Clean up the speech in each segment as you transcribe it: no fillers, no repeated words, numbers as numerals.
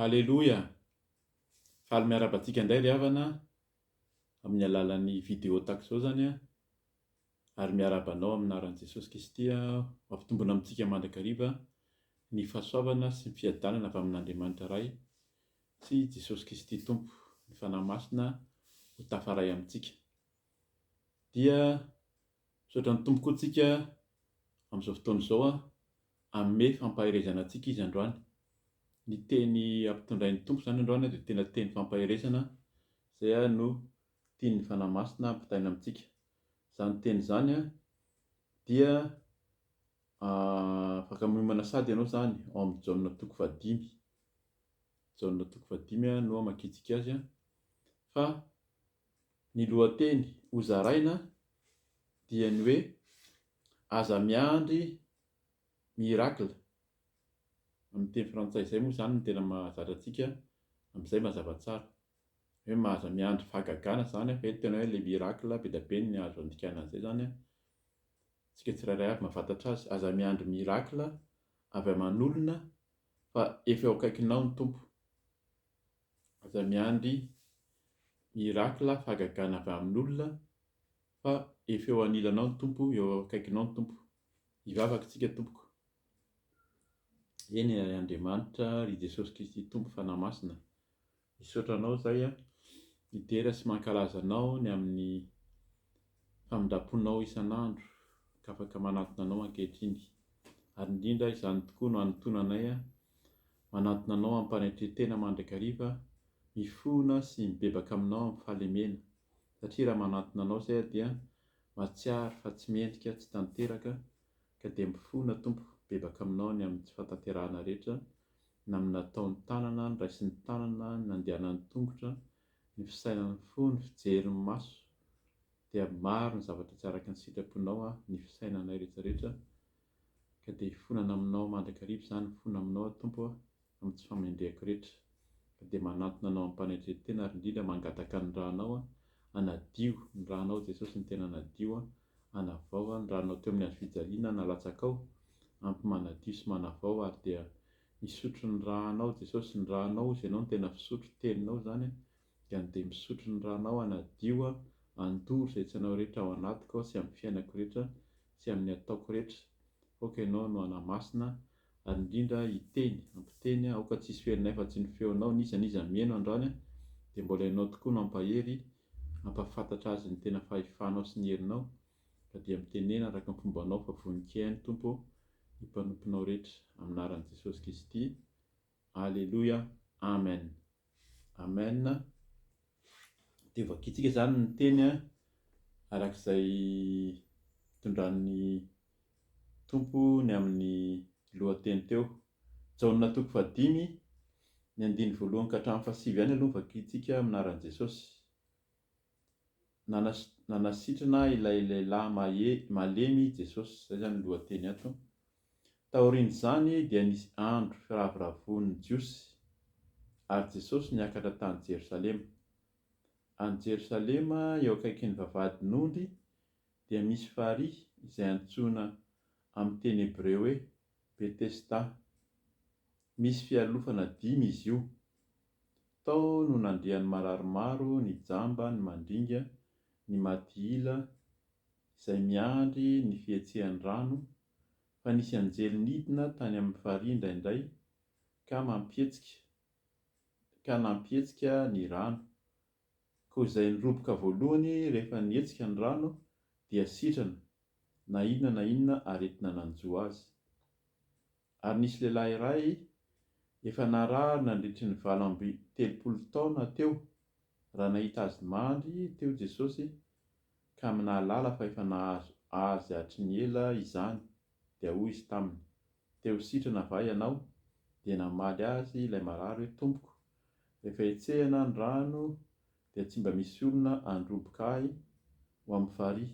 Haleloia! Faly miarahaba antsika indray ry havana amin'ny alalan'ny vidéo tahaka izao izany an, ary miarahaba anao amin'ny anaran'i Jesosy Kristy aho, ho ampitombona amintsika mandrakariva ny fahasoavana sy ny fiadanana avy amin'Andriamanitra Ray sy Jesosy Kristy Tompo, ny Fanahy Masina ho tafaray amintsika. Dia misaotra ny Tompo koa tsika amin'izao fotoana izao an, hanome fampaherezana antsika Izy androany. Ny teny ampitondrain'ny Tompo izany androany dia tena teny fampaherezana izay no tian'ny Fanahy Masina ampitaina amintsika. Izany teny izany dia afaka miomana sady ianao izany ao amin'ny Jaona toko fahadimy. Jaona toko fahadimy no hamakiantsika azy fa ny lohateny hozaraina dia ny hoe aza miandry miracle. Amin'ny teny frantsay izay moa izany no tena mahazatra antsika amin'izay mazava tsara. Hoe aza miandry fahagagana izany fa eto tena hoe le miracle be dia be ny azo andikana an'izay izany an. Tsika tsirairay avy mahafantatra azy. Aza miandry miracle avy aman'olona fa efa eo akaikinao ny Tompo. Aza miandry miracle fahagagana avy amin'olona fa efa eo anilanao ny Tompo, eo akaikinao ny Tompo. Hivavaka isika tompoko. Eny ry Andriamanitra, ry Jesosy Kristy Tompo Fanahy Masina, misaotra Anao izahay a, midera sy mankalaza Anao ny amin'ny famindram-ponao isan'andro ka afaka manatona Anao ankehitriny. Ary indrindra izany tokoa no anontonanay a, manatona Anao am-panetren-tena mandrakariva, mifona sy mibebaka Aminao amin'ny fahalemena, satria raha manatona Anao izahay dia mahatsiaro fa tsy mendrika, tsy tanteraka, ka dia mifona Tompo, mibebaka Aminao ny amin'ny tsy fahatanterahana rehetra, na amin'ny nataon'ny tanana, ny raisin'ny tanana, ny nandehanan'ny tongotra, ny fisainan'ny fo, ny fijerin'ny maso, dia maro ny zavatra tsy araka ny sitraponao aho, ny fisainanay rehetra rehetra, ka dia hifonana Aminao mandrakariva izany, mifona Aminao aho Tompo a, amin'ny tsy famendrehako rehetra, ka dia manantona Anao amim-panetren-tena ary indrindra mangataka ny Rànao aho, hanadio, ny Rànao Jesosy no tena hanadio aho, hanavao aho, ny Rànao teo amin'ny hazofijaliana nalatsakao, ampy manadio sy manavao ary dia misotro ny Rànao Jesosy, ny Rànao hozy Ianao no tena fisotro, Teninao izany an, dia ny dia misotro ny Rànao hanadio aho, handoro izay tsy anao rehetra ao anatiko ao sy amin'ny fiainako rehetra sy amin'ny ataoko rehetra, aoka Ianao no hanamasina ary indrindra hiteny, hampiteny, aoka tsy hisy feonay fa tsy ny feonao, n'iza n'iza miheno androany dia mbola Ianao tokoa no hampahery, hampahafantatra azy ny tena fahefanao sy ny herinao, ka dia mitenena araka ny fombanao fa vonon-kihaino Tompo ô ny mpanomponao rehetra, amin'ny anaran'i Jesosy Kristy, Aleloia, Amen. Amen. Dia vakintsika izany ny teny araka izay itondran'ny Tompo ny amin'ny lohateny teo. Jaona toko fahadimy, ny andininy voalohany ka hatramin'ny fahasivy ihany aloha no vakintsika amin'ny anaran'i Jesosy. Nanasitrana ilay lehilahy malemy i Jesosy. Izay izany ny lohateny ato. Taorian'izany dia nisy andro firavoravoan'ny Jiosy, ary Jesosy niakatra tany Jerosalema. Any Jerosalema, eo akaikin'ny vavahadin'ondry, dia misy farihy izay antsoina amin'ny teny hebreo hoe Betesda. Misy fialofana dimy izy io. Tao no nandrian'ny marary maro, ny jamba, ny mandringa, ny maty ila, izay miandry ny fihetsehan'ny rano, fa nisy anjely nidina tany amin'ny farihy indraindray ka mampihetsika ka nampihetsika ny rano. Koa izay niroboka voalohany rehefa nihetsika ny rano dia sitrana, na inona na inona aretina nanjo azy. Ary nisy lehilahy iray efa narary nandritry ny 38 taona teo, raha nahita azy mandry teo Jesosy ka nahalala fa efa nahazo azy hatry ny ela izany, dia hoy Izy taminy, Te ho sitrana va ianao? Dia namaly azy ilay marary hoe, Tompoko, rehefa hetsehina ny rano dia tsy mba misy olona handroboka ahy ho amin'ny farihy,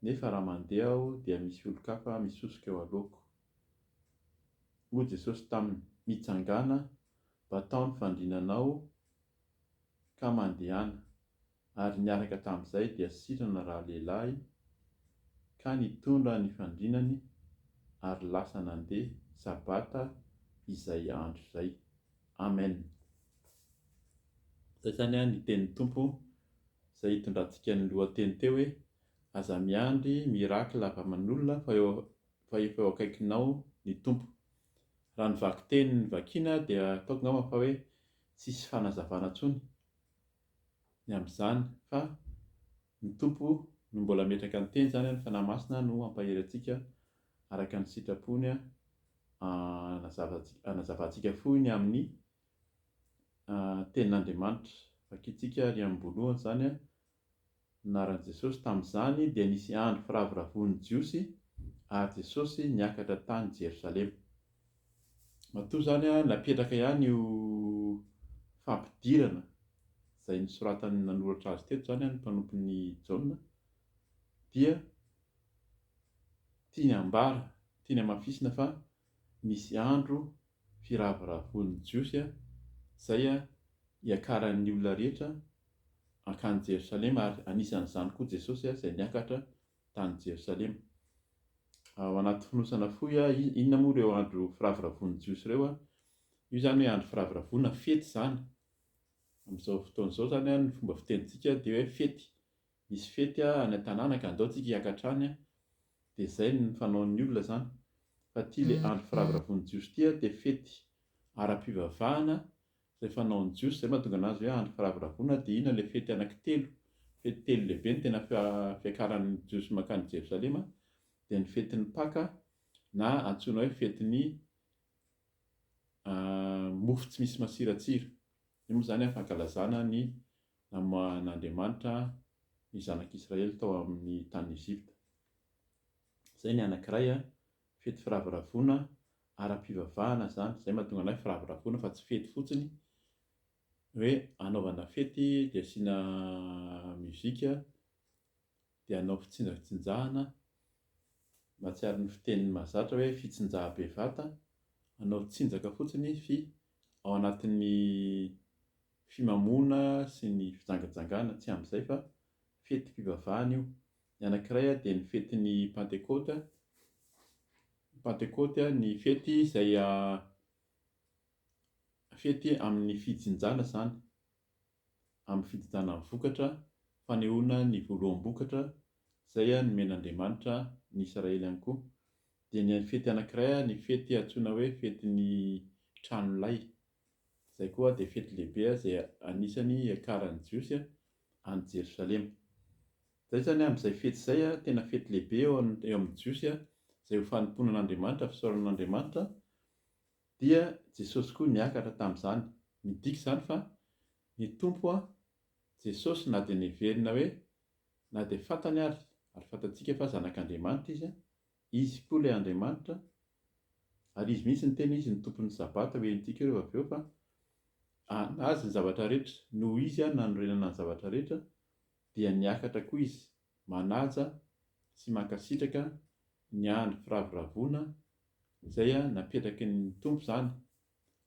nefa raha mandeha aho dia misy olon-kafa misosoka eo alohako. Hoy Jesosy taminy, Mitsangàna, batao ny fandrinanao ka mandehana. Ary niaraka tamin'izay dia sitrana ralehilahy ka nitondra ny fandrinany ary lasa nandeha, Sabata izay andro izay. Amen. Izay izany ny tenin'ny Tompo izay hitondrantsika ny lohateny teo hoe Aza miandry miracle avy aman'olona fa eo fa efa eo akaikinao ny Tompo. Raha ny vakiteny vakiana dia ataoko angamba fa hoe tsisy fanazavana intsony ny amin'izany fa ny Tompo no mbola ametraka ny teny izany, ny Fanahy Masina no hampahery antsika araka ny sitrapony hanazavantsika fohy ny amin'ny Tenin'Andriamanitra. Vakintsika ary am-boalohany izany ny anaran'i Jesosy. Tamin'izany dia nisy andro firavoravoan'ny Jiosy, ary Jesosy niakatra tany Jerosalema. Matoa izany napetraka ihany io fampidirana izay nosoratan'ny nanoratra azy teto izany ny mpanompon'i Jaona dia tiany hambara, tiany hamafisina fa nisy andro firavoravoan'ny Jiosy izay hiakaran'ny olona rehetra hankany Jerosalema ary anisan'izany koa Jesosy izay niakatra tany Jerosalema. Ao anaty fonosana fohy, inona moa ireo andro firavoravoan'ny Jiosy ireo? Io izany hoe andro firavoravoana, fety izany. Amin'izao fotoana izao izany ny fomba fitenintsika dia hoe fety. Misy fety any an-tanàna ka andao tsika hiakatra any dia izay ny fanaon'ny olona izany. Fa ity ilay andro firavoravoan'ny Jiosy ity dia fety ara-pivavahana izay fanaon'ny Jiosy, izay mahatonga anazy hoe andro firavoravoana. Dia inona ilay fety anankitelo, fety telo lehibe no tena fiakaran'ny Jiosy mankany Jerosalema dia ny fetin'ny Paka na antsoina hoe fetin'ny mofo tsy misy masiratsira. Io moa izany fankalazana ny namoahan'Andriamanitra ny zanak'Israely tao amin'ny tany Egypta. Izay ny anankiray, fety firavoravoana ara-pivavahana izany, izay mahatonga an'ahy firavoravoana fa tsy fety fotsiny, hoe anaovana fety dia asiana musique dia hanao fitsinjatsinjahana, mahatsiaro ny fiteniny mahazatra hoe fitsinjaha-bevata, hanao tsinjaka fotsiny fy ao anatin'ny fimamoana sy ny fijangajangana, tsy amin'izay fa fetim-pivavahana io. Ny anankiray dia ny fetin'ny Pantekôta, Pantekôty ny fety izay fety amin'ny fijinjana izany, amin'ny fijinjana ny vokatra, fanehoana ny voaloham-bokatra izay nomen'Andriamanitra ny Israely ihany koa. Dia ny fety anankiray, ny fety antsoina hoe fetin'ny tranolay, izay koa dia fety lehibe izay anisany iakaran'ny Jiosy any Jerosalema. Izay izany amin'izay fety izay, tena fety lehibe eo amin'ny Jiosy, izay ho fanompoana an'Andriamanitra, fisaorana an'Andriamanitra, dia Jesosy koa niakatra tamin'izany. Midika izany fa ny Tompo Jesosy na dia neverina hoe na dia fantany ary, ary fantatsika fa Zanak'Andriamanitra Izy, Izy koa ilay Andriamanitra, ary Izy mihitsy niteny Izy no Tompon'ny Sabata, ho henontsika eo rehefa avy eo fa an'Azy ny zavatra rehetra, noho Izy nanorenana ny zavatra rehetra dia niakatra koa Izy, manaja sy mankasitraka ny andro firavoravoana izay napetraky ny Tompo izany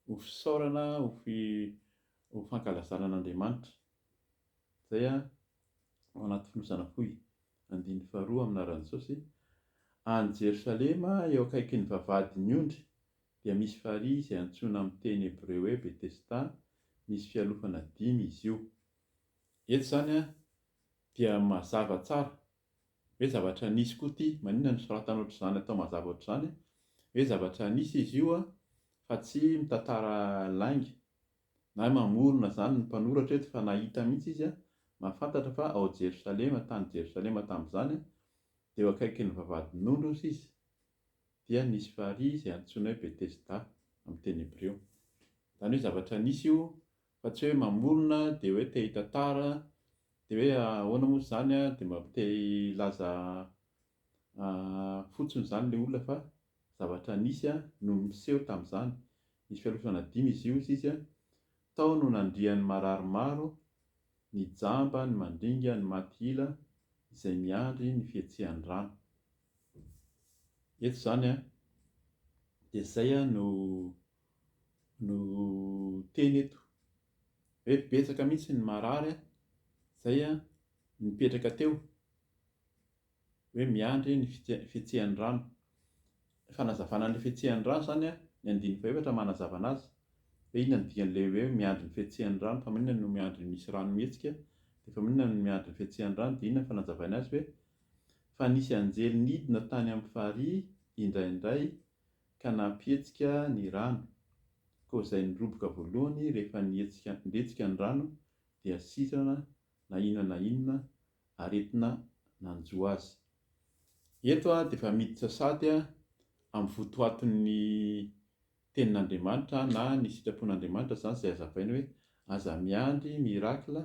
ho fisaorana, ho fi, ho fankalazana an'Andriamanitra. Izay ao anaty fonosana fohy. Andininy faharoa amin'ny anaran'i Jesosy. Any Jerosalema, eo akaikin'ny vavahadin'ny ondry, dia misy farihy izay antsoina amin'ny teny hebreo hoe Betesda, misy fialofana dimy izy io. Eto izany dia mazava tsara hoe zavatra nisy koa ity, maninona no soratana ohatr'izany atao mazava ohatr'izany, hoe zavatra nisy izy io fa tsy mitantara lainga na hoe mamorona izany ny mpanoratra eto fa nahita mihitsy izy, mahafantatra fa ao Jerosalema, tany Jerosalema tamin'izany, dia eo akaikin'ny vavahadin'ondry hozy izy, dia nisy farihy izay antsoina hoe Betesda amin'ny teny hebreo. Izany hoe zavatra nisy io fa tsy hoe mamorona dia hoe te hitantara dia hoe ahoana moa izany dia mba te hilaza fotsiny izany ilay olona fa zavatra nisy no miseho tamin'izany. Nisy fialofana dimy izy io hozy izy, tao no nandrian'ny marary maro, ny jamba, ny mandringa, ny maty ila, izay miandry ny fihetsehan'ny rano. Eto izany dia izay no no teny eto hoe betsaka mihitsy ny marary izay nipetraka teo hoe miandry ny fihetsehan'ny rano. Fanazavana an'ilay fihetsehan'ny rano izany ny andininy fahefatra manazava anazy. Hoe inona no dikan'ilay hoe miandry ny fihetsehan'ny rano, fa maninona no miandry misy rano mihetsika, dia fa maninona no miandry ny fihetsehan'ny rano, dia inona ny fanazavany azy hoe fa nisy anjely nidina tany amin'ny farihy indraindray ka nampihetsika ny rano, koa izay niroboka voalohany rehefa nihetsika nihetsika ny rano dia sitrana na inona na inona aretina nanjo azy. Eto dia efa miditra sady amin'ny votoatin'ny Tenin'Andriamanitra na ny sitrapon'Andriamanitra izany izay hazavaina hoe aza miandry miracle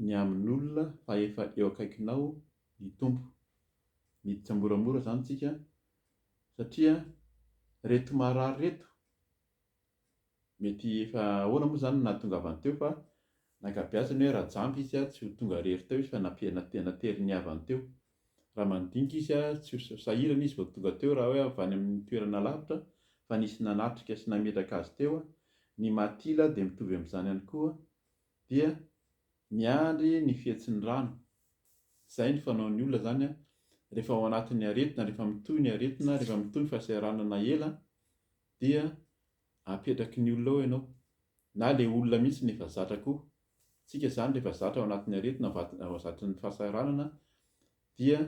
ny amin'olona fa efa eo akaikinao ny Tompo. Miditra moramora izany tsika satria reto marary reto Mety efa ahoana moa izany no nahatongavany teo fa nankabeazany hoe raha jamba izy tsy ho tonga rery teo izy fa naterin'ny havany teo. Raha mandinika izy tsy ho sahirana izy vao tonga teo raha hoe avy any amin'ny toerana lavitra fa nisy nanatrika sy nametraka azy teo. Ny matila dia mitovy amin'izany ihany koa dia miandry ny fihetsin'ny rano. Izay ny fanaon'ny olona izany rehefa ao anatin'ny aretina, rehefa mitohy ny aretina, rehefa mitohy ny fahasahiranana ela dia apetraky ny olona ao ianao, na le olona mihitsy no efa zatra koa, tsika zany rehefa zatra ao anatin'ny aretina, ao zatry ny fahasahiranana dia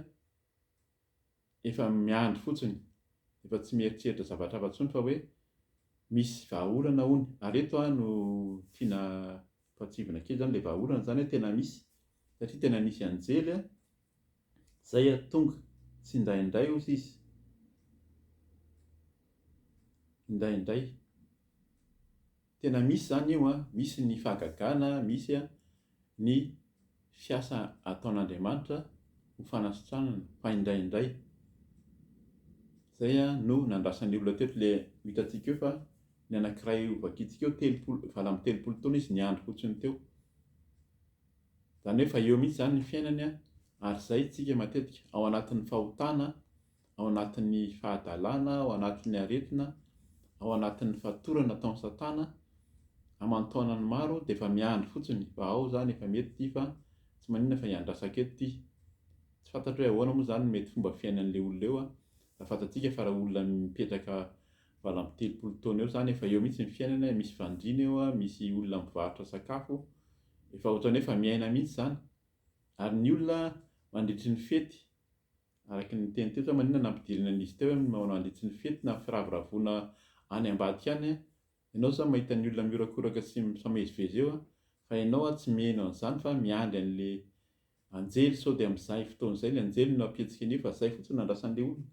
efa miandry fotsiny, efa tsy mieritreritra zavatra hafa intsony fa hoe misy vahaolana hono, ary eto aho no tiana ampahatsiahivina kely zany le vahaolana zany hoe tena misy, satria tena nisy anjely zay tonga tsindraindray hozy izy, indraindray. Tena misy izany io an, misy ny fahagagana, misy ny fiasa ataon'Andriamanitra ho fanasitranana fa indraindray. Izay no nandrasan'ny olona teto le ho hitantsika eo fa ny anankiray ho vakintsika eo 30, 38 taona izy niandry fotsiny teo. Izany hoe efa eo mihitsy izany ny fiainany ary izay tsika matetika ao anatin'ny fahotana ao anatin'ny fahadalana, ao anatin'ny aretina, ao anatin'ny fatorana ataon'i satana aman-taonany maro dia efa miandry fotsiny fa ao izany efa mety ity fa tsy maninona fa hiandrasako eto ity. Tsy fantatro hoe ahoana moa izany no mety fomba fiainan'ilay olona eo an, raha fantatsika fa raha olona mipetraka 38 taona eo izany efa eo mihitsy ny fiainana, misy fandriana eo, misy olona mivarotra sakafo, efa ohatran'ny hoe efa miaina mihitsy izany. Ary ny olona mandritry ny fety Araka ny niteny teo zao maninona nampidirina an'izy teo hoe mandritry ny fety na firavoravoana any ambadika any ianao zao mahita ny olona mihorakoraka sy mifamezivezy eo fa ianao tsy miheno an'izany fa miandry an'le anjely sao dia amin'izay fotoana izay le anjely no hampihetsika an'io fa zay fotsiny no andrasan'le olona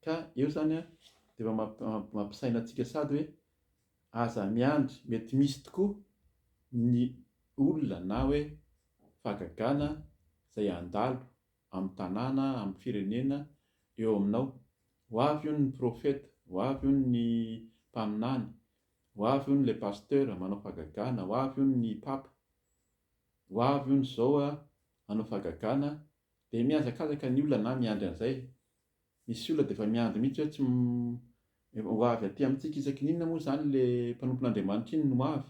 ka eo zany dia efa mampisaina antsika sady hoe aza miandry mety misy tokoa ny olona na hoe fahagagana izay handalo amin'ny tanàna, amin'ny firenena eo aminao. Ho avy hono ny profeta, ho avy hono ny mpaminany, ho avy hono ilay pasteur manao fahagagana, ho avy hono ny papa, ho avy hono izao hanao fahagagana, dia mihazakazaka ny olona na miandry an'izay. Misy olona dia efa miandry mihitsy hoe tsy ho avy aty amintsika isaky ny inona moa izany ilay mpanompon'Andriamanitra iny no avy.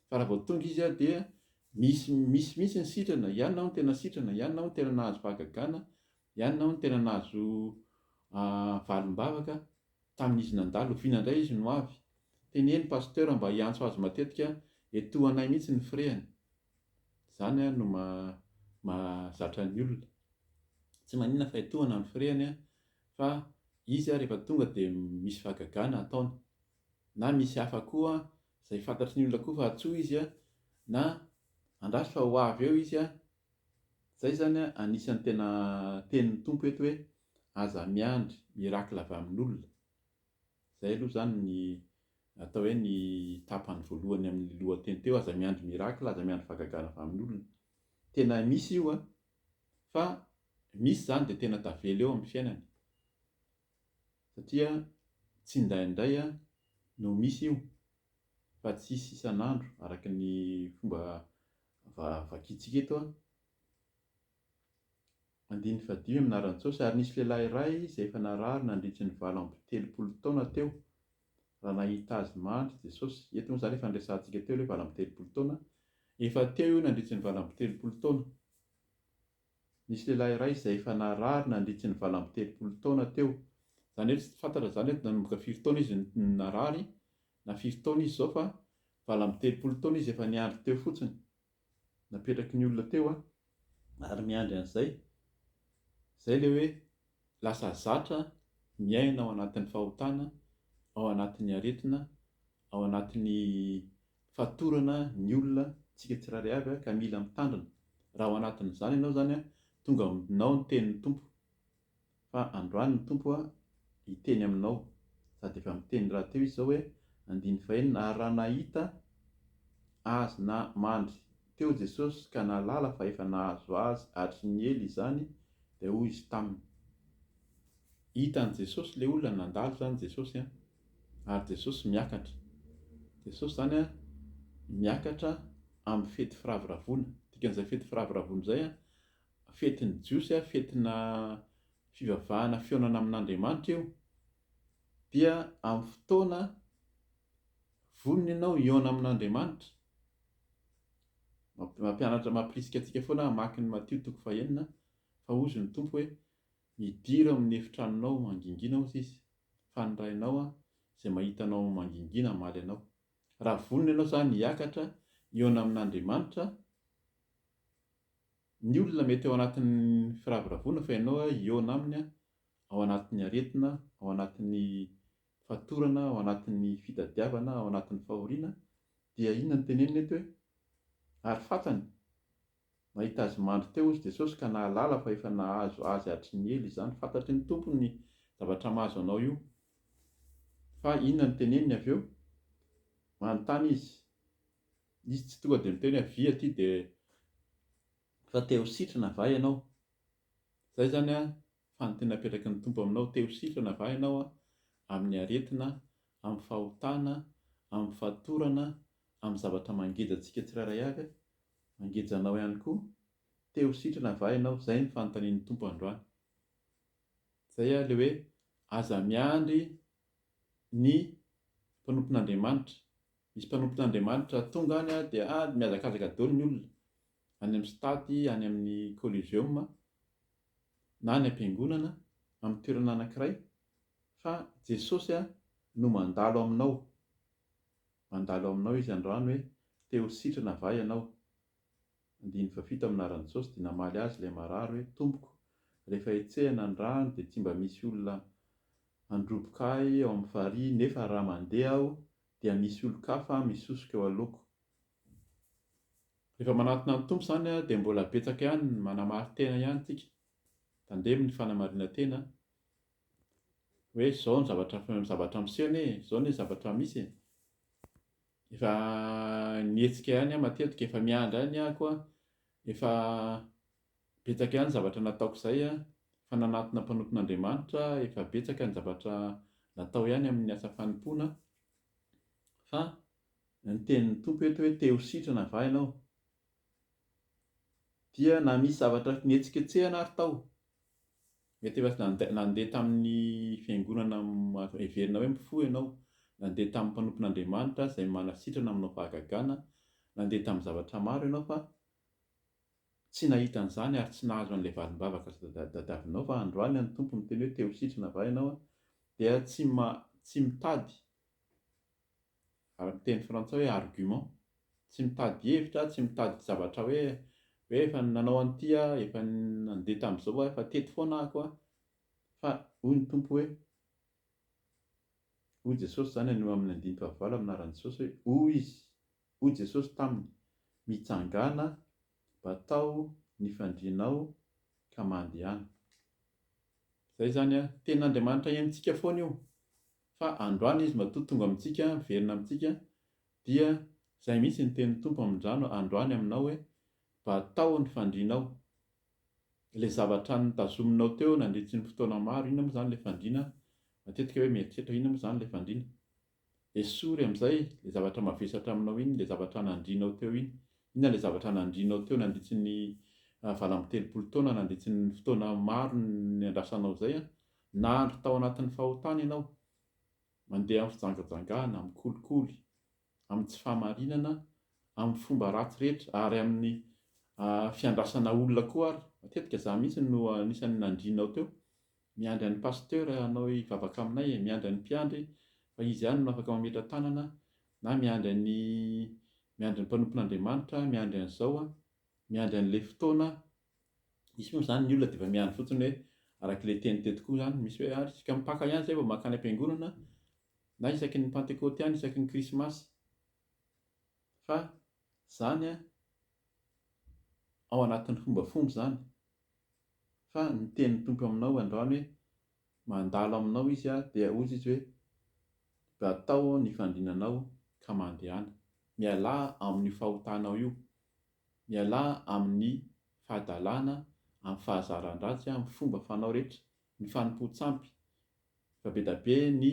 Fa raha vao tonga izy dia misy misy mihitsy ny sitrana, i anona hono tena sitrana, i anona hono tena nahazo fahagagana, i anona hono tena nahazo valim-bavaka tamin'izy nandalo, oviana indray izy no avy. Teneno pasteur mba hiantso azy matetika, etohanay mihitsy ny firehany. Izany no mahazatra ny olona. Tsy maninona fa etohana ny firehany fa izy rehefa tonga dia misy fahagagana ataony. Na misy hafa koa izay fantatry ny olona koa fa antsoy izy na andraso fa ho avy eo izy. Izay izany anisan'ny tena tenin'ny Tompo eto hoe aza miandry miracle avy amin'olona. Izay aloha izany ny atao hoe ny tapany voalohany amin'ny lohateny teo, aza miandry miracle, aza miandry fahagagana avy amin'olona. Tena misy io an, fa misy izany dia tena tavela eo amin'ny fiainana. Satria tsy indraindray no misy io fa tsisy isan'andro araka ny fomba vakintsika eto an. Andininy fahadimy amin'ny anaran'i Jesosy, Ary nisy lehilahy iray izay efa narary nandritry ny 38 taona teo, raha nahita azy mandry Jesosy. Eto moa izany efa niresahantsika teo ilay 38 taona. Efa teo io nandritry ny 38 taona. Nisy lehilahy iray izay efa narary nandritry ny 38 taona teo. Izany hoe tsy fantatra izany hoe nanomboka firy taona izy no narary. na firy taona izy izao fa 38 taona izy efa niandry teo fotsiny. Napetraky ny olona teo ary miandry an'izay. Izay ilay hoe lasa zatra miaina ao anatin'ny fahotana, ao anatin'ny aretina, ao anatin'ny fatorana ny olona, tsika tsirairay avy ka mila mitandrina. Raha ao anatin'izany ianao izany, tonga aminao ny tenin'ny Tompo. Fa androany ny Tompo hiteny aminao, sady efa miteny rahateo Izy izao hoe, andininy fahenina, ary raha nahita Azy na mandry teo Jesosy ka nahalala fa efa nahazo Azy hatry ny ela izany, dia hoy Izy taminy. Hitan'i Jesosy ilay olona nandalo izany Jesosy an, ary Jesosy miakatra. Jesosy izany an, miakatra amin'ny fety firavoravoana. Dikan'izay fety firavoravoana izay an, Fetin'ny Jiosy, fetina fivavahana fihaonana amin'Andriamanitra io, dia amin'ny fotoana vonona ianao hihaona amin'Andriamanitra. Mampianatra, mampirisika antsika foana hamaky ny Matio toko fahenina, fa hozy ny Tompo hoe, Midira ao amin'ny efitranonao mangingina hozy Izy, fa ny Rainao izay mahita anao mangingina hamaly anao. Raha vonona ianao izany hiakatra hihaona amin'Andriamanitra, Ny olona mety ao anatin'ny firavoravoana fa ianao hihaona aminy ao anatin'ny aretina, ao anatin'ny fatorana, ao anatin'ny fitadiavana, ao anatin'ny fahoriana, dia inona no tenenina eto hoe, ary fantany, nahita azy mandry teo hozy Jesosy ka nahalala fa efa nahazo azy hatry ny ela izany, fantatry ny Tompo ny zavatra mahazo anao io, fa inona no teneniny avy eo? Manontany izy, Izy tsy tonga dia miteny hoe avia aty dia fa te ho sitrana va ianao? Izay izany an, fanontaniana apetraky ny Tompo aminao, te ho sitrana va ianao amin'ny aretina, amin'ny fahotana, amin'ny fatorana, amin'ny zavatra mangeja antsika tsirairay avy, mangeja anao ihany koa, te ho sitrana va ianao? Izay ny fanontanian'ny Tompo androany. Izay an, ilay hoe aza miandry ny mpanompon'Andriamanitra, Misy mpanompon'Andriamanitra tonga any dia ah mihazakazaka daholo ny olona, any amin'ny stade, any amin'ny coliseum, na any am-piangonana, amin'ny toerana anankiray, fa Jesosy no mandalo aminao, mandalo aminao Izy androany hoe te ho sitrana va ianao? Andininy fahafito amin'ny anaran'i Jesosy dia namaly azy ilay marary hoe Tompoko, rehefa hetsehina ny rano dia tsy mba misy olona handroboka ahy ao amin'ny farihy nefa raha mandeha aho dia misy olon-kafa misosoka eo alohako. Rehefa manatona ny Tompo izany dia mbola betsaka ihany ny manamari-tena ihany tsika. Tandremo ny fanamarinan-tena hoe izao ny zavatra zavatra miseho anie e, izao anie ny zavatra misy e. Efa nihetsika ihany aho matetika, efa miandry ihany aho koa, efa betsaka ihany ny zavatra nataoko izay an, efa nanatona mpanompon'Andriamanitra, efa betsaka ny zavatra natao ihany amin'ny asa fanompoana, fa ny tenin'ny Tompo eto hoe te ho sitrana va ianao? Dia na misy zavatra nihetsiketsehana ary tao, Mety efa nandeha tamin'ny fiangonana heverina hoe mifoha ianao, nandeha tamin'ny mpanompon'Andriamanitra izay manasitrana manao fahagagana, nandeha tamin'ny zavatra maro ianao fa tsy nahita an'izany ary tsy nahazo an'ilay valim-bavaka tadiavinao fa androany ny Tompo miteny hoe te ho sitrana va ianao dia tsy tsy mitady Amin'ny teny frantsay hoe argument. Tsy mitady hevitra, tsy mitady zavatra hoe hoe efa nanao an'ity aho, efa nandeha tamin'izao aho, efa teto foana aho koa. Fa hoy ny Tompo hoe, hoy Jesosy izany anio amin'ny andininy fahavalo amin'ny anaran'i Jesosy hoe, hoy Izy, hoy Jesosy taminy, mitsangàna, batao ny fandrianao ka mandehana. Izay izany an, tenin'Andriamanitra henontsika foana io. Fa androany izy matoa tonga amintsika, miverina amintsika, dia izay mihitsy ny tenin'ny Tompo amindrano androany aminao hoe, batao ny fandrianao. Ilay zavatra notazominao teo nandritry ny fotoana maro, inona moa izany ilay fandriana? Matetika hoe mieritreritra inona moa izany ilay fandriana? Esory amin'izay ilay zavatra mavesatra aminao iny, ilay zavatra nandrianao teo iny. Inona ilay zavatra nandrianao teo nandritry ny 38 taona, nandritry ny fotoana maro niandrasanao izay an? Nandry tao anatin'ny fahotana ianao, mandeha amin'ny fijangajangana, amin'ny kolikoly, amin'ny tsy fahamarinana, amin'ny fomba ratsy rehetra ary amin'ny fiandrasana olona koa ary. Matetika izaho mihitsy no anisan'ny nandrianao teo. Miandry an'i Pasteur hanao hivavaka aminay e, miandry an'i Mpiandry Fa izy ihany no afaka mametra-tanana na miandry an'ny miandry ny mpanompon'Andriamanitra, miandry an'izao, miandry an'ilay fotoana. Misy moa izany ny olona dia efa miandry fotsiny hoe araka ilay teny teto koa izany, misy hoe ary isaka mipaka ihany izay vao mankany am-piangonana na isaky ny pantekoty ihany, isaky ny krismasy. Fa izany ao anatin'ny fombafomba izany. Fa ny tenin'ny Tompo aminao androany hoe mandalo aminao Izy dia hozy Izy hoe batao ny fandrinanao ka mandehana. Mialà amin'io fahotanao io. Mialà amin'ny fahadalana, amin'ny fahazaran-dratsy, amin'ny fomba fanao rehetra, ny fanompoan-tsampy. Fa be da be ny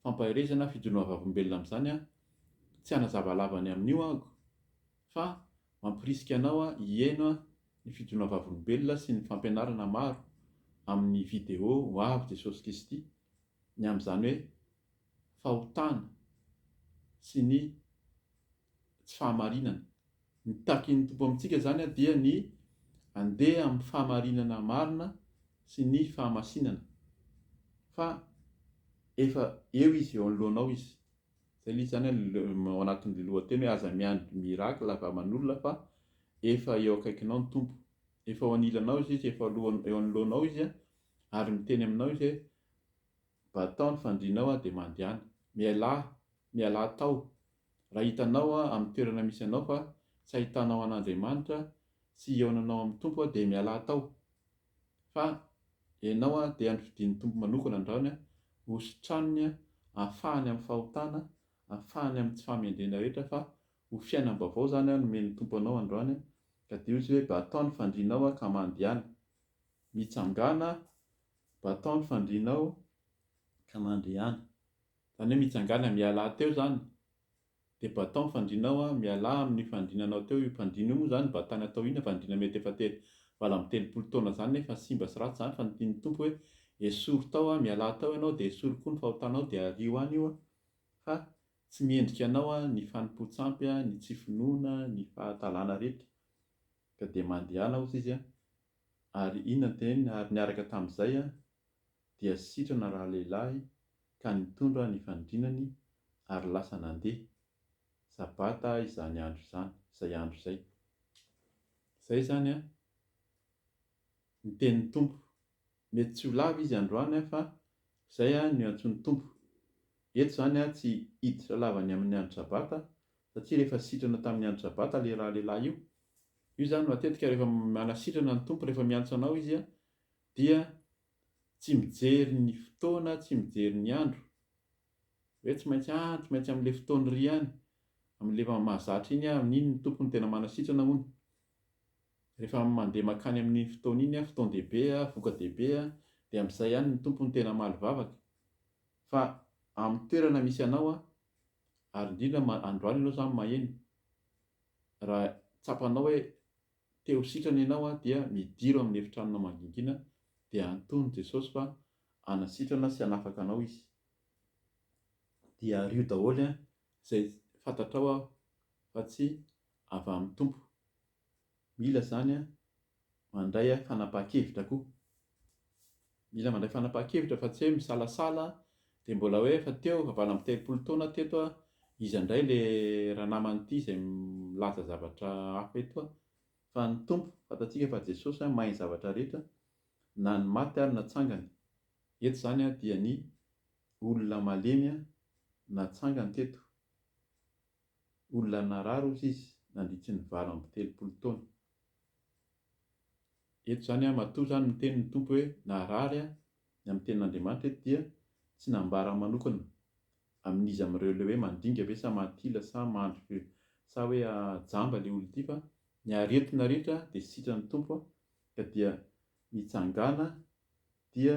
fampaherezana fijoroana vavolombelona amin'izany an! Tsy hanazava lava ny amin'io aho fa mampirisika anao hihaino ny fijoroana vavolombelona sy ny fampianarana maro amin'ny video Ho avy Jesosy Kristy ny amin'izany hoe fahotana sy ny tsy fahamarinana. Ny takin'ny Tompo amintsika izany dia ny andeha amin'ny fahamarinana marina sy ny fahamasinana. Fa efa eo Izy, eo anoloanao Izy. Izay ilay izy izany ao anatin'ilay lohateny hoe aza miandry miracle avy aman'olona fa efa eo akaikinao ny Tompo. Efa eo anilanao Izy, efa eo anoloanao Izy ary miteny aminao Izy hoe batao ny fandrianao dia mandehana. Mialà, mialà tao. Raha hitanao amin'ny toerana misy anao fa tsy ahitanao an'Andriamanitra sy hihaonanao amin'ny Tompo dia mialà tao. Fa ianao dia nofidian'ny Tompo manokana androany ho sitraniny ahafahany amin'ny fahotana, ahafahany amin'ny tsy fahamendrehana rehetra fa ho fiainam-baovao izany nomen'ny Tompo anao androany ka dia hoy Izy hoe batao ny fandrianao ka mandehana. Mitsangàna, batao ny fandrianao ka mandehana. Izany hoe mitsangàna mialà teo izany dia batao ny fandrianao a, mialà amin'io fandrinanao teo io, fandriana io moa izany batana atao inona, fandriana mety efa telo 38 taona izany nefa simba sy ratsy izany fa ny tian'ny Tompo hoe esory tao a, mialà tao ianao dia esory koa ny fahotanao dia ario any io a, fa tsy mendrika anao a ny fanompoan-tsampy a, ny tsy finoana, ny fahadalana rehetra ka dia mandehana hozy izy a, ary inona no teneniny ary niaraka tamin'izay a dia sitrana ralehilahy ka nitondra ny fandrinany ary lasa nandeha. Sabata izany andro izany, izay andro izay. Izay izany an, ny tenin'ny Tompo. Mety tsy ho lava izy androany an, fa izay an no iantsoan'ny Tompo. Eto izany an tsy hiditra lava ny amin'ny andro Sabata, satria rehefa sitrana tamin'ny andro Sabata ilay ralehilahy io, io izany matetika rehefa manasitrana ny Tompo, rehefa miantso anao Izy an, dia tsy mijery ny fotoana, tsy mijery ny andro, hoe tsy maintsy ah, tsy maintsy amin'ilay fotoana iry ihany, amin'ilay efa mahazatra iny aho, amin'iny ny Tompo no tena manasitrana hono. Rehefa mandeha mankany amin'iny fotoana iny aho, fotoan-dehibe, voka-dehibe, dia amin'izay ihany ny Tompo no tena hamaly vavaka. Fa amin'ny toerana misy anao, ary indrindra androany ianao izany maheno, raha tsapanao hoe te ho sitrana ianao dia midiro amin'ny efitranonao mangingina dia antono Jesosy fa hanasitrana sy hanafaka anao Izy. Dia ario daholo izay fantatrao aho fa tsy avy amin'ny Tompo. Mila izany mandray fanapahan-kevitra koa. Mila mandray fanapahan-kevitra fa tsy hoe misalasala dia mbola hoe efa teo efa 38 taona teto aho, iza indray le ranamana ity izay milaza zavatra hafa eto aho. Fa ny Tompo, fantatsika fa Jesosy mahay ny zavatra rehetra, na ny maty ary natsangany. Eto izany dia ny olona malemy natsangany teto. Olona narary hozy izy nandritry ny 38 taona. Eto izany matoa izany miteny ny Tompo hoe narary ny amin'ny tenin'Andriamanitra eto dia tsy nambara manokana amin'iza amin'ireo ilay hoe mandringa ve sa mahatila sa mandry sa hoe jamba ilay olona ity fa ny aretina rehetra dia sitran'ny Tompo ka dia mitsangàna dia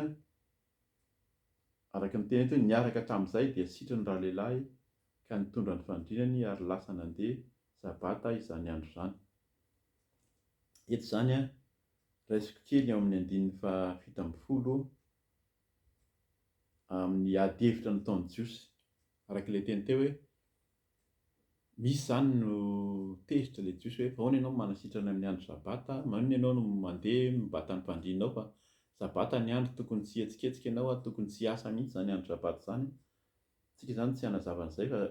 araka ny teny eto hoe niaraka tamin'izay dia sitrany ralehilahy ka nitondra ny fandrinany ary lasa nandeha sabata izany andro izany. Eto izany an, raisiko kely ao amin'ny andininy faha 17 amin'ny ady hevitra nataon'ny Jiosy. Araka ilay teny teo hoe misy izany no tezitra ilay Jiosy hoe fa ahoana ianao no manasitrana amin'ny andro Sabata, maninona ianao no mandeha mibata ny mpandrinao fa Sabata ny andro tokony tsy hihetsiketsika ianao ary tokony tsy hiasa mihitsy izany andro Sabata izany. Tsika izany tsy hanazava an'izay fa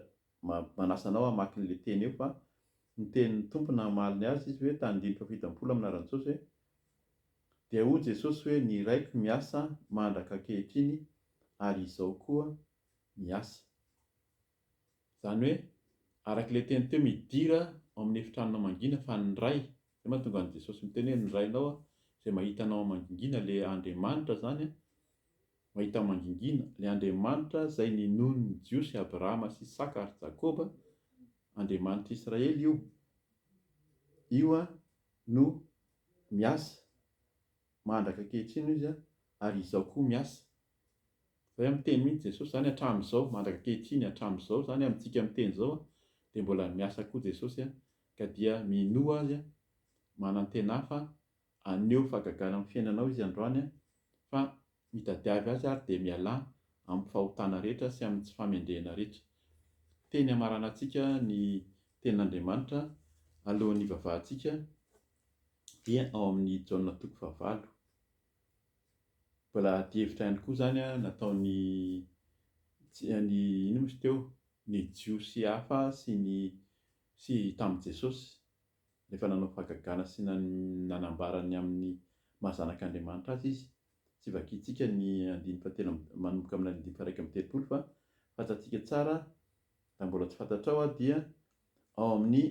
manasa anao hamaky an'ilay teny eo fa ny tenin'ny Tompo namaly ny azy izy hoe tany andininy fahafito ambin'ny folo amin'ny anaran'i Jesosy hoe Dia hoy Jesosy hoe ny Raiko miasa mandraka ankehitriny ary izao koa miasa. Izany hoe araka ilay teny teo midira ao amin'ny efitranonao mangina fa ny Ray, izay mahatonga an'i Jesosy miteny hoe ny Rainao izay mahita anao mangingina, ilay Andriamanitra izany mahita mangingina, ilay Andriamanitra izay ninoan'ny Jiosy Abrahama sy Isaka ary Jakoba, Andriamanitr'i Israely io, io no miasa mandraka ankehitriny hoy izy ary izao koa miasa. Zay miteny mihitsy Jesosy zany hatramin'izao, mandraka ankehitriny hatramin'izao zany amintsika miteny izao dia mbola miasa koa Jesosy ka dia minoa Azy, manantenà fa haneho fahagagana amin'ny fiainanao Izy androany fa mitadiavy Azy ary dia mialà amin'ny fahotana rehetra sy amin'ny tsy fahamendrehana rehetra. Teny hamaranantsika ny tenin'Andriamanitra alohan'ny hivavahantsika dia ao amin'ny Jaona toko fahavalo. Mbola adihevitra ihany koa izany nataon'ny ny inona moa izy teo? Ny Jiosy hafa sy ny sy tamin'i Jesosy rehefa nanao fahagagana sy nanambara ny amin'ny maha zanak'Andriamanitra azy izy. Tsy vakintsika ny andininy fahatelo amby manomboka amin'ny andininy faha-31 fa fantatsika tsara raha mbola tsy fantatrao dia ao amin'ny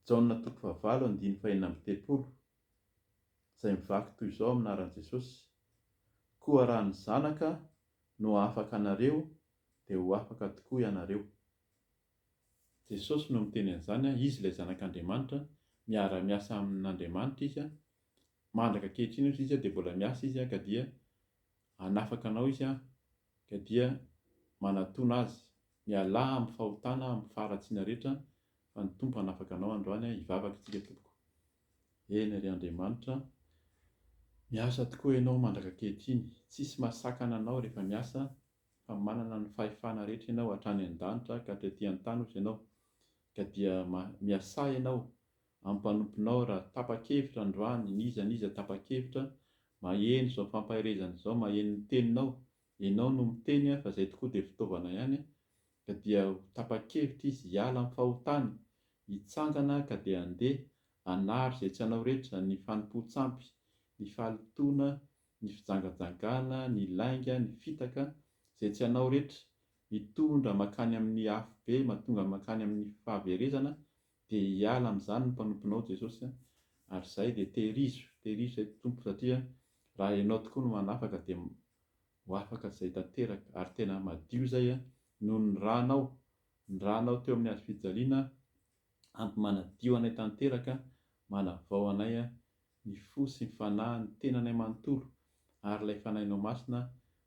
Jaona toko fahavalo andininy faha-36 izay mivaky toy izao amin'ny anaran'i Jesosy, Koa raha ny Zanaka no hahafaka anareo, dia ho afaka tokoa ianareo. Jesosy no miteny an'izany, Izy ilay Zanak'Andriamanitra, miara-miasa amin'Andriamanitra Izy, mandraka ankehitriny hozy Izy dia mbola miasa Izy ka dia hanafaka anao Izy ka dia manatona Azy, mialà amin'ny fahotana, amin'ny faharatsiana rehetra fa ny Tompo hanafaka anao androany, hivavaka isika tompoko. Eny ry Andriamanitra, miasa tokoa Ianao mandraka ankehitriny, tsisy mahasakana Anao rehefa miasa fa manana ny fahefana rehetra Ianao hatrany an-danitra ka hatraty an-tany hozy Ianao, ka dia miasà Ianao amin'ny mpanomponao raha tapa-kevitra androany n'iza n'iza tapa-kevitra maheno izao fampaherezana izao, maheno ny teninao, Ianao no miteny fa izay tokoa dia fitaovana ihany ka dia ho tapa-kevitra izy hiala amin'ny fahotany, hitsangana ka dia handeha hanary izay tsy anao rehetra, ny fanompoan-tsampy, ny fahalotoana, ny fijangajangana, ny lainga, ny fitaka, izay tsy anao rehetra, mitondra mankany amin'ny afobe, mahatonga mankany amin'ny fahaverezana, dia hiala amin'izany ny mpanomponao Jesosy a, ary izay dia tehirizo, tehirizo izay Tompo satria raha Ianao tokoa no manafaka dia ho afaka izay tanteraka ary tena madio izay a, noho ny rànao, ny rànao teo amin'ny hazo fijaliana ampy manadio anay tanteraka, manavao anay a, ny fo sy ny fanahy, ny tenanay manontolo ary ilay Fanahinao Masina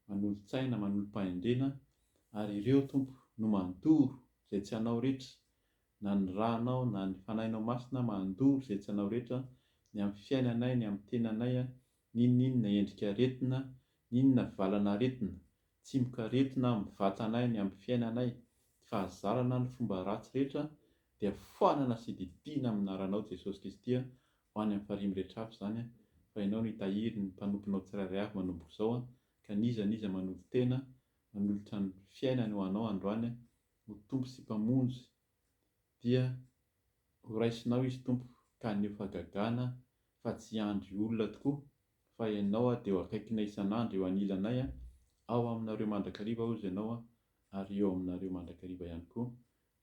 manolo-tsaina, manolo-pahendrena ary ireo Tompo no mandoro izay tsy anao rehetra na ny rànao na ny Fanahinao Masina mandoro izay tsy anao rehetra, ny amin'ny fiainanay, ny amin'ny tenanay, n'inon'inona endrika aretina, n'inona valan'aretina, tsimokaretina amin'ny vatanay, ny amin'ny fiainanay, ny fahazarana, ny fomba ratsy rehetra dia foanana sy didiana amin'ny anaranao Jesosy Kristy ho any amin'ny farihy mirehetra avy izany fa Ianao no hitahiry ny mpanomponao tsirairay avy manomboka izao ka n'iza n'iza manolo-tena manolotra ny fiainany ho anao androany ho Tompo sy Mpamonjy dia ho raisinao Izy Tompo ka haneho fahagagana fa tsy hiandry olona tokoa fa Ianao dia eo akaikinay isan'andro eo anilanay ao aminareo mandrakariva hozy Ianao ary eo aminareo mandrakariva ihany koa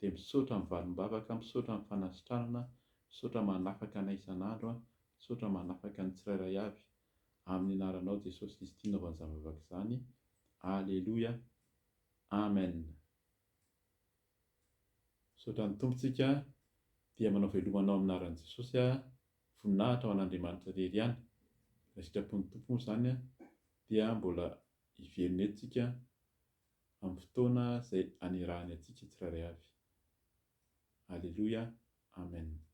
dia misaotra amin'ny valim-bavaka misaotra amin'ny fanasitranana misaotra manafaka anay isan'andro misaotra manafaka ny tsirairay avy amin'ny anaranao Jesosy Kristy naovan'izany vavaka izany Aleloia Amen. Misaotra ny Tompo tsika dia manao veloma anao amin'ny anaran'i Jesosy a, voninahitra ho an'Andriamanitra irery ihany. Raha sitrapon'ny Tompo moa izany dia mbola hiverina eto tsika amin'ny fotoana izay anirahany antsika tsirairay avy. Aleloia. Amen.